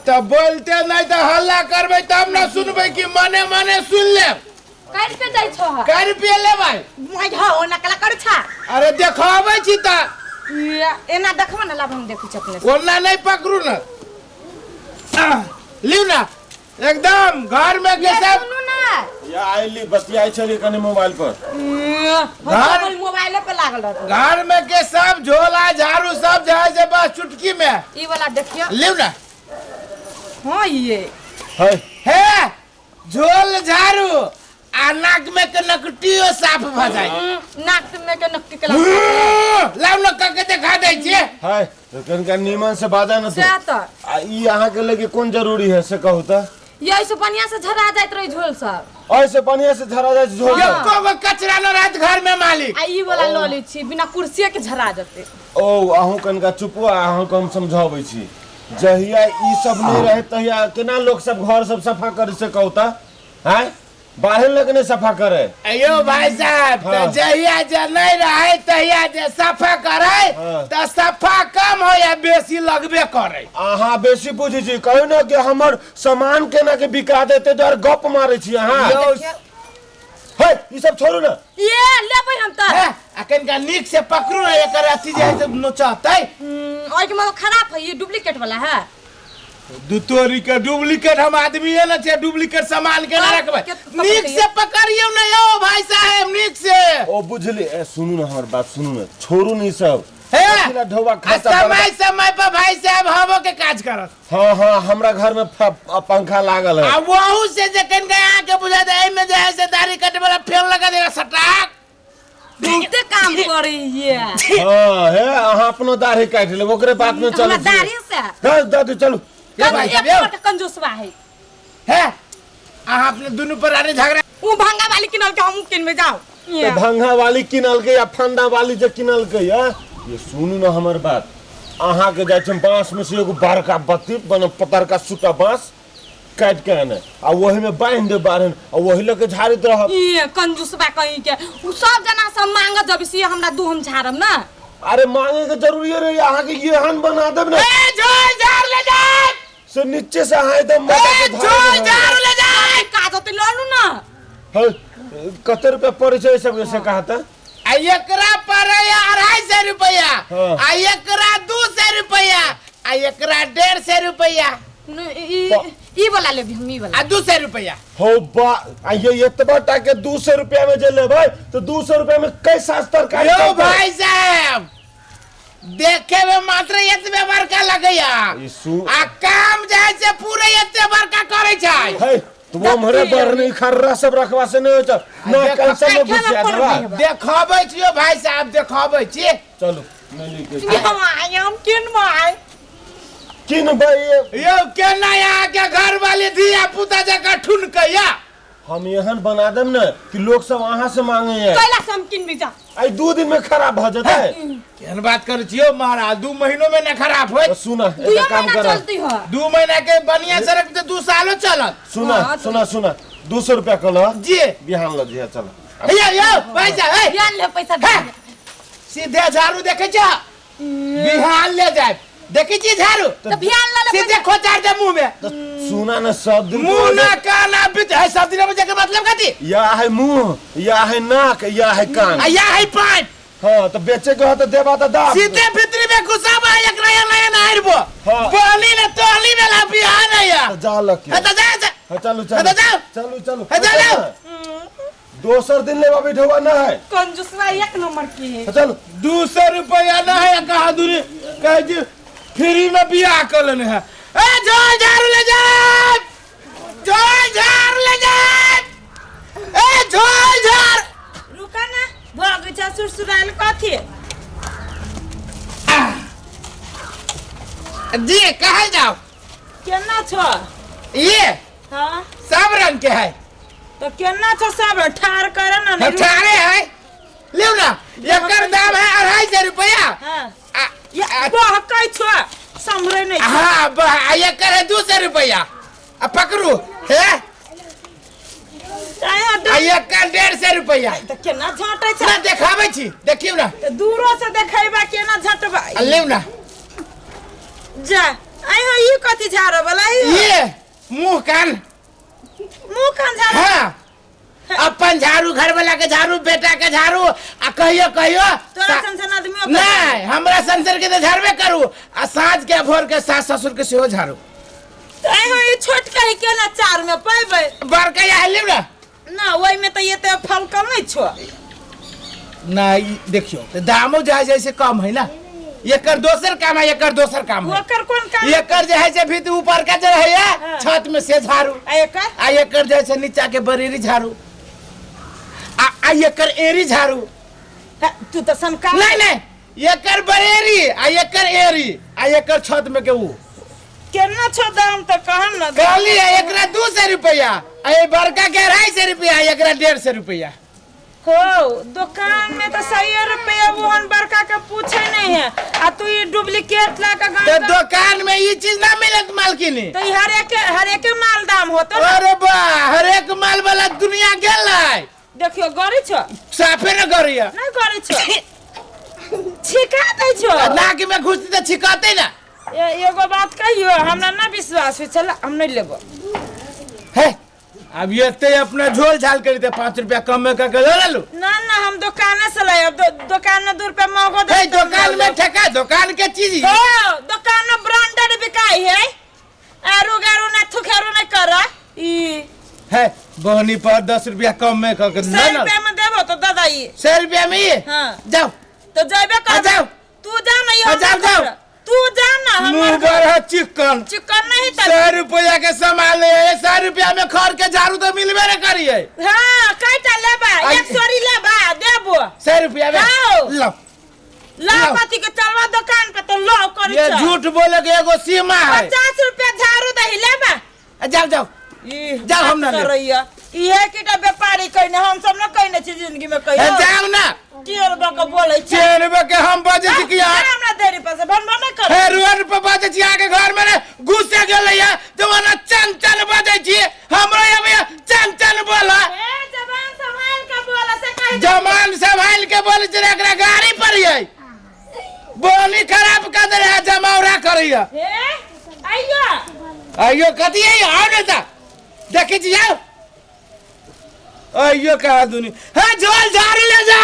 तऽ बोलते नहि तऽ हल्ला करबै तब ने सुनबै कि मने मने सुन लेब। कै रुपये दै छौ? कै रुपये लेबै? मैं हो ओना कला कर छा। अरे देखाबै छी तऽ। ये, एना देखबो ने, लाभ हम देखै छी अपने से। ओना नहि पकड़ू ने। आह, लिउ ने एकदम घर में के ये सब। सुनू ना। या आइली बतियाइ छली कनी मोबाइल पर। ये, हम मोबाइले पे लागल रहत। घर में के सब झोला झाड़ू सब जाए से बस चुटकी में। ई वाला देखियो। लिउ ना। हाँ ये। है। हे झोल झाड़ू आ नाक में के नकटियो साफ भ जाए। नाक में के नकटी के लाउ न कके देखा दै छियै। है तो कनिका नीमन से बाजा न तू। सएह तऽ। आ ई अहाँ के लगे कोन जरूरी है से कहू तऽ? ये ऐसे बढ़िया से झरा जाइत रही झोल सब। ऐसे बढ़िया से झरा जाय छै झोल सब। एको गो कचरा न रहत घर में मालिक। आ ई वाला लऽ लै छी, बिना कुर्सिये के झरा जेतै। ओ अहूँ कनिका चुपू आ अहूँ के हम समझाबै छी। जहिया ई सब नहि रहे तहिया केना लोक सब घर सब सफा करे से कहू तऽ? आँय बाहर लग नहीं सफा करे। अयो भाई साहब, हाँ। तो जहिया जे नहीं रहे तहिया जे सफा करे, हाँ। तो सफा कम हो या बेसी लगबे करे। अहाँ बेसी बुझै छी, कहू ने कि हमर सामान केना के बिका देते दुआरे गप मारै छी अहाँ। यौ, हे ई सब छोड़ू ने। ये लेबै हम तऽ। हे, आ कनिका नीक से पकड़ू ने, एकर अथी जे है से नोचतै। ओहिके मतलब खराब है, ये डुप्लीकेट वाला है। दू तोरी के डुप्लीकेट हम आदमी है ना छे, डुप्लीकेट सामान के ना रखबै। नीक से पकड़ियौ ने यौ भाई साहेब, नीक से। ओ बुझली, ए सुनू ने हमर बात सुनू ने, छोड़ू ने ई सब। हे, कथी ला ढौआ आ खर्चा समय बर्बाद- समय पर भाई साहब हवो के काज करत। हाँ हाँ, हमरा घर में पंखा लागल है। आ वहू से जे कनिका अहाँ के बुझा दे, एहिमे जे है से दाढ़ी कटे वाला फेन लगा देगा सटाक। बहुते काम करैये। हाँ, हे अहाँ अपनो दाढ़ी काटि लेब, ओकरे बात में चलै हमरा छी। दाढ़ी से। हे, दादी चलू। हे भाई एक साहब, यौ। बड़का कंजूसवा है। हे, अहाँ अपने दुनू प्राणी झगड़ा। उ भंगा वाली किनल के हमहूँ किनबे जाओ। तो भंगा वाली किनल के या फंदा वाली जे किनल के या ये सुनू ना हमर बात। अहाँ के जाइ छै बांस में से एगो बड़का बत्ती बन पतरका सूता बांस काटि के आने आ ओही में बांधि दे बारहन आ ओही लऽ के झाड़ैत रहब। ई कंजूसबा कहीं के उ सब जना सब मांगत जब से हमरा दू हम झाड़ब ना। अरे मांगे के जरूरी रही, अहाँ के एहन बना देब ना। ए झोल झाड़ ले जाए से नीचे से अहाँ एकदम माथा ए के झोल झाड़ि देबै। झाड़ ले जाए। काज होते लऽ लू ना। हँ, कते रुपया पड़ै छै सब से कहा तऽ? आ एकरा पड़ै 250 रुपया। हाँ। आ एकरा 200 रुपया आ एकरा 150 रुपया। न, ई वाला लेबी हम, ई वाला। आ 200 रुपया। हो बा, आ ये एतबा टा के 200 रुपया में जे लेबै तो 200 रुपया में कै सास तरकारी यौ चलतै? भाई साहब, देखे में मात्र एतबे बड़का लगैया। ई सु- आ काम जे है से पूरे एते बड़का करै छै। हे, तुम हमरे बरनी खर्रा सब रखवा से नहीं होता ना। देखो, कंसम में देखे में घुसिया पड़ देबा। गई है। देखबै छियो भाई साहब, देखबै छी। चलू नहीं लिखे। हम आए, हम किनबै। किनबै? यौ केना अहाँ के घर वाली धिया पुता जकाँ ठुनकैया। हम एहन बना देब ने कि लोग सब अहाँ से मांगे है। कैला से हम किनबी जा। आई 2 दिन में खराब भ जेतै। केहन बात करै छियौ महाराज, 2 महीनो में न खराब होय। तो सुना, दुइयो एकटा काम महीना कर। चलती हो। 2 महीना के बढ़िया से रख 2 सालो चलत। सुना, हाँ, तो- सुना, सुना, 200 रुपया कल जी बिहान ल जिया चल। हे यौ भाई साहब, हे। बिहान ले पैसा दे। हे, सीधे झाड़ू देखै छ, बिहान ले जाए। देखै छी झाड़ू? तो बिहान ले ले सीधे पैसा। खोचार दे मुंह में। तो सुना ना, सब दिन मुंह ना कान आ बीत है सब दिन बजे के मतलब कथी? या है मुंह, या है नाक, या है कान आ या है पाइप। हाँ तो बेचे के हो तो देबा तो दाम। सीधे भीतरी में घुसाबा एकरा या नया नाइरबो। हाँ। बोली ने तोहली में ला बिहान है या। तो जा लके। हाँ, तो जा जा। हाँ, चलू, चलू। हाँ, तो जाओ। चलू, चलू। हाँ, चलो। दोसर दिन लेबा बैठवा ना है। कंजूसवा एक नंबर की है। हाँ, चलू। 200 रुपया ना है, कहा दूरी कहे जी फ्री में बियाह कर लेने है। ए झोल झाड़ू ले जा, झोल झाड़ू ले जा, ए झोल झाड़। रुका ना, बगीचा सुरसुराल कथी? जी कहल जाओ। केना छो? ये हाँ सब रंग के है। तो केना छो सब ठार कर ना। हम ठारे है, लियो ना, एकर दाम है 250 रुपया। हाँ। आ- बहकै छो, संभरे नहीं छो। हाँ, आ एकर है 200 रुपया। आ पकड़ू हे। आया आ एकर 150 रुपया। तो केना झाँटै छ? ना देखाबै छी, देखियौ ना। तो दूरो से देखैबा केना झाँटबा। आ लियो ना। जा आइ हो ई कथी झाड़े वाला ई ये मुंह कान। मुंह कान झाड़े? हाँ, अपन झाड़ू, घर वाला के झाड़ू, बेटा के झाड़ू, आ कहियो कहियो तोरा सन सन आदमी नहीं, हमरा संसर के तो झाड़बे करू, आ साँझ के भोर के सास ससुर के सेहो झाड़ू। तो ऐ हो ई छोट के ही केना चार में पैबै? बड़का या लेब ना। ना, ओहि में तो ये तो फलकल नहीं छो। ना, ई देखियो तो दामो जाय जाय से कम है ना। एकर दोसर काम है, एकर दोसर काम है। ओकर कोन काम? एकर जे है से भीत ऊपर का जे है, हाँ। छत में से झाड़ू। आ एकर? आ एकर जे है से नीचा के बरेरी झाड़ू, आ एकर एरी झाड़ू। हाँ, तू तो सनका। नहीं नहीं, एकर बरेरी आ एकर एरी आ एकर छत में के ऊ। केना छो दाम तो कहन ना। कहली है एकरा 200 रुपया, आ ये बड़का के 250 रुपया, एकरा 150 रुपया। हो दुकान में तो 100 रुपया वहन बड़का के पूछे नहीं है, आ तू ये डुप्लीकेट ला के तो गाँव। दुकान में ये चीज ना मिलत मालकिनी। तो ई हर एक माल दाम होतो ना। अरे बा, हर एक माल वाला दुनिया गेल है। देखियो गरी छो। साफे न गरिया। नहीं गरी छो, छिका दै छो। नाक में घुसती तो छिकाते ना। एगो बात कहियो, हमरा ना विश्वास हो चला, हम नहीं लेबो। है अब ये ते अपना झोल झाल करी दे, 5 रुपया कम में करके ले लू। ना ना, हम दुकान से लाए, अब दुकान में 2 रुपया महंगो दे। हे दुकान में ठेका, दुकान के चीज ही। हो दुकान में ब्रांडेड बिकाई है, आरू गारू ना थुखेरू ना कर ई। है बहनी पर 10 रुपया कम में करके 100 ना ना। रुपया में देबो तो दादा ई। 100 रुपया में ये? हाँ। जाओ। तो जाबे कर। आ जाओ। तू जा ना, आ जाओ, जाओ। तू जा ना, मुंह हमर पर है चिकन। चिकन नहीं त 100 रुपया के सामान ले, 100 रुपया में खर के झाड़ू तो मिलबे न करिए। हां, कैटा लेबा? आई- एक सौरी लेबा देबो। 100 रुपया में आओ। लो। लो। लो। कथी के चलवा दुकान पे तो लो करी ये छ। झूठ बोले के एगो सीमा है। 50 रुपया झाड़ू दही लेबा। आ, जाओ जाओ। ई जाओ, हम ना लेब। करैया इहे कीटा व्यापारी कहने, हम सब न कहने छी जिंदगी में हे, कहियो। जाओ ना। केर बक बोलै छै। चेनबे के हम बजे छी कि आ, हमरा देरी पर से भन भन नहीं कर। हे रोड पर बजे छी, आके घर में ने घुसे गेलै या जमाना चन चन बजे छी, हमरो ये भैया चन चन बोला। ए जबान संभाल के बोला से कहि। जमान संभाल के बोले छी, एकरा गाड़ी पर ये बोली खराब कर दे रहा, जमावरा करैया। हे आइयो। आइयो कथी है? आओ ना ता देखै छी, आओ। आइयो कहा दुनी हे झोल झाड़ू ले जा।